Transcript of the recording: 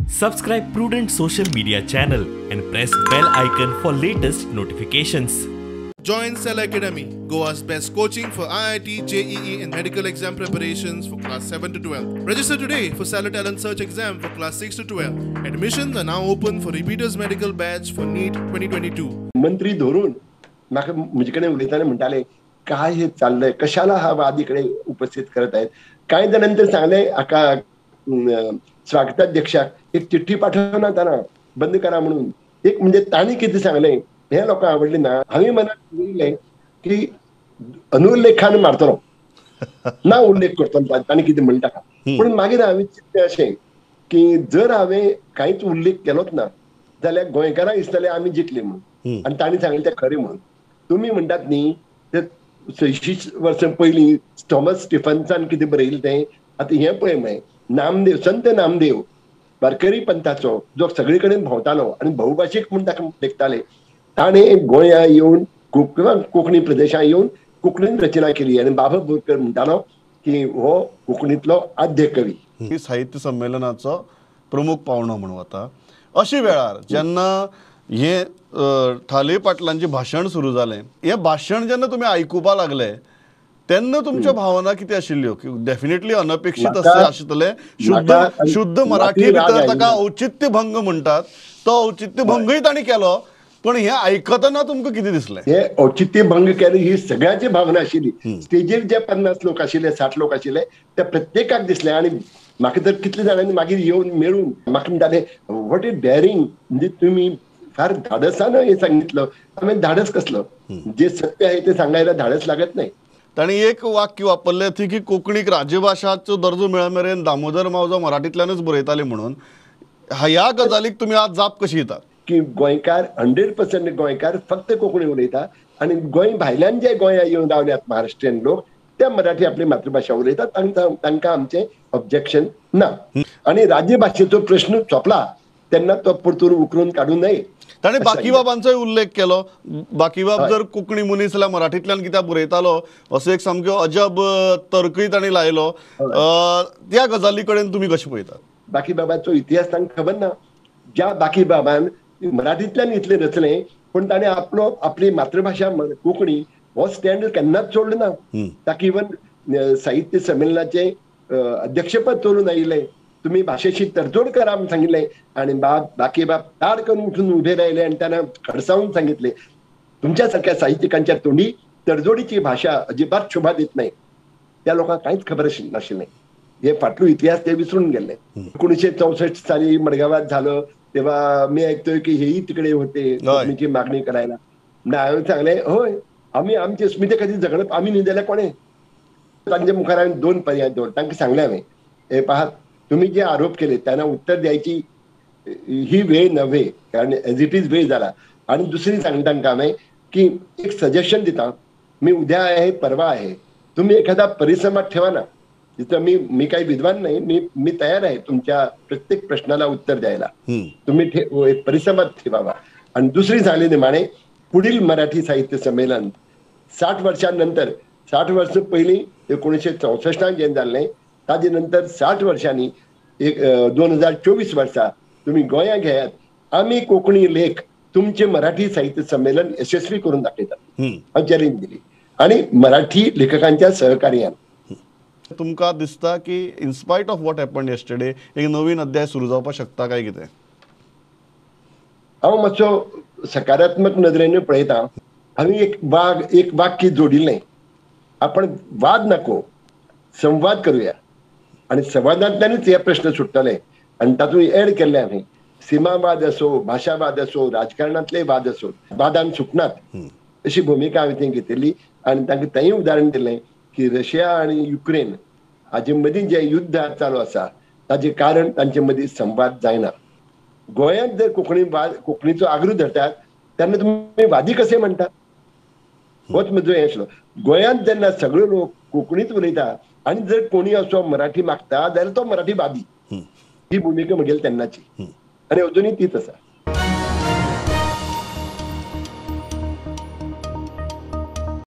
Subscribe Prudent social media channel and press bell icon for latest notifications. Join Cell Academy, Goa's best coaching for IIT, JEE and medical exam preparations for class 7 to 12. Register today for Cellar Talent Search exam for class 6 to 12. Admissions are now open for repeaters medical batch for NEET 2022. मंत्री धरून म्हाका म्हजे कडेन उलयतना म्हणटाले, काय हे चाललंय, कशाला हा वाद इकडे उपस्थित करत आहेत. कांय जाणांनी तर सांगलें हाका स्वागताध्यक्षाक एक चिठ्ठी पाठवना ताणा बंद करा म्हणून. एक म्हणजे तांणी कितें सांगलें हें लोकांक आवडलें ना. हांवें मनात उरलें की अनुल्लेखान मारतलो ना, उल्लेख करतलो तांणी कितें म्हणटा. पूण मागीर हांवें चिंतलें अशें की जर हांवें कांयच उल्लेख केलोच ना जाल्यार गोंयकारांक दिसतलें आमी जिखली म्हणून, आनी तांणी सांगलें तें खरें म्हणून. तुमी म्हणटात न्ही ते 86 वर्सां पयलीं थॉमस स्टिफन्सान कितें बरयलें तें आतां हें पळय म्हळें. नामदेव, संत नामदेव वारकरी पंथाचो जो सगळे कडेन भोंवतालो आनी बहुभाशीक म्हूण ताका लेखताले, ताणें गोंया येवन कोंकणी प्रदेशांत येवन कोंकणीन रचना केली. आनी बाबा बोरकर म्हणटालो की हो कोंकणींतलो आद्य कवी. साहित्य संमेलनाचो प्रमुख पावणो म्हणून वता. अशे वेळार जेन्ना हे ठाले पाटलांचें भाशण सुरू जालें, हें भाशण जेन्ना तुमी आयकुपा लागले तेन्ना तुमच्यो भावना कितें आशिल्ल्यो? डेफिनेटली अनपेक्षीत आसतलें. शुद्ध शुद्ध मराठी भितर ताका औचित्य भंग म्हणटात, तो औचित्य भंगय तांणी केलो. पण हे आयकतना तुमकां कितें दिसलें? हे औचित्य भंग केले ही सगळ्यांची भावना आशिल्ली. स्टेजीर जे 50 लोक आशिल्ले, 60 लोक आशिल्ले, त्या प्रत्येकाक दिसलें. आनी म्हाका तर कितले जाणांनी मागीर येवन मेळून म्हाका म्हणटाले, what is daring, म्हणजे तुमी फार धाडसान हे सांगितलं. हांवें धाडस कसलो, जे सत्य आहे ते सांगायला धाडस लागत नाही. तांणी एक वाक्य वापरलें थंय की कोंकणीक राजभाशाचो दर्जो मेळ मेरेन दामोदर मावजो मराठींतल्यानच बरयताले म्हणून. ह्या गजालीक तुमी आज जाप कशी दितात? की गोंयकार 100% गोंयकार फक्त कोंकणी उलयता, आनी गोंय भायल्यान जे गोंया येवन रावल्यात महाराष्ट्रीयन लोक ते मराठी आपली मातृभाशा उलयतात, तांकां आमचें ऑब्जेक्शन ना. आनी राज्यभाशेचो प्रश्न सोंपला तेन्ना तो परतून उकरून काडूं नये. ताणें बाकीबाबांचोय उल्लेख केलो. बाकीबाब जर कोंकणी मनीस जाल्यार मराठींतल्यान कित्याक बरयतालो असो एक सामको अजब तर्कय ताणें लायलो. त्या गजाली कडेन तुमी कशें पळयतात? बाकीबाबाचो इतिहास तांकां खबर ना. ज्या बाकीबाबान मराठींतल्यान इतलें रचलें, पूण ताणें आपलो आपली मातृभाशा कोंकणी हो स्टँड केन्नाच सोडलो ना. ताका इवन साहित्य संमेलनाचें अध्यक्षपद चलून आयिल्लें. तुम्ही भाषेशी तडजोड करा म्हणून सांगितलें, आणि बाकीबाब ताड करून उठून उभे राहिले आणि त्यांना खडसावून सांगितले, तुमच्यासारख्या साहित्यिकांच्या तोंडी तडजोडीची भाषा अजिबात शोभा देत नाही. त्या लोकांक कांयच खबर नाशिल्लें. हे फाटलो इतिहास ते विसरून गेले. 1964 साली मडगावात झालं तेव्हा मी ऐकतोय की हेही तिकडे होते कोंकणीची मागणी करायला. हांवें सांगलें, होय, आमी आमचे अस्मिते खातीर झगडप आमी न्ही जाल्यार कोणें? तांच्या मुखार हांवें 2 पर्याय दवर तांकां सांगलें हांवें, हे पहात, तुम्ही जे आरोप केले त्यांना उत्तर द्यायची ही वेळ नव्हे, कारण एज it is वेळ झाला. आणि दुसरी सांगता तांकां हांवें की एक सजेशन दिता, मी उद्या आहे परवा आहे, तुम्ही एखादा परिसंवाद ठेवा ना, तिथं मी मी काही विद्वान नाही, मी मी तयार आहे तुमच्या प्रत्येक प्रश्नाला उत्तर द्यायला, तुम्ही एक परिसंवाद ठेवावा. आणि दुसरी झाली निमाणे, पुढील मराठी साहित्य संमेलन 60 वर्षांनंतर, 60 वर्ष पहिली 1964 जेन्ना जाल्लें, ताजे नंतर 60 वर्षांनी एक 2024 वर्सा तुम्ही गोंया घेयात, आमी कोंकणी लेख तुमचे मराठी साहित्य संमेलन यशस्वी करून दाखयतात. हांव चॅलेंज दिली आणि मराठी लेखकांच्या सहकार्यान. तुमकां दिसता की in spite of what happened yesterday एक नवीन अध्याय सुरू जावपाक शकता काय कितें? हांव मातसो सकारात्मक नदरेन पळयता. हांवें एक वाक्य जोडिल्लें, आपण वाद नको, संवाद करूया, आणि संवादांतल्यानच हे प्रश्न सुट्टले. आणि तातूंत एड केल्ले हांवें, सीमावाद असो, भाशावाद असो, राजकारणांतले वाद असो, वादान सुटनात अशी भुमिका हांवें थंय घेतिल्ली. आनी तांकां तेंय उदाहरण दिलें की रशिया आनी युक्रेन हाजे मदीं जें युद्ध चालू आसा ताजें कारण तांचे मदीं संवाद जायना. गोंयांत जर कोंकणी वाद कोंकणीचो आग्रो धरतात तेन्ना तुमी वादी कशे म्हणटात? होच म्हजो हें आसलो. गोंयांत जेन्ना सगळे लोक कोंकणीच उलयता आनी जर कोणी असो मराठी मागता जाल्यार तो मराठी वादी, ही भुमिका म्हगेली तेन्नाची आनी अजुनूय तीच आसा.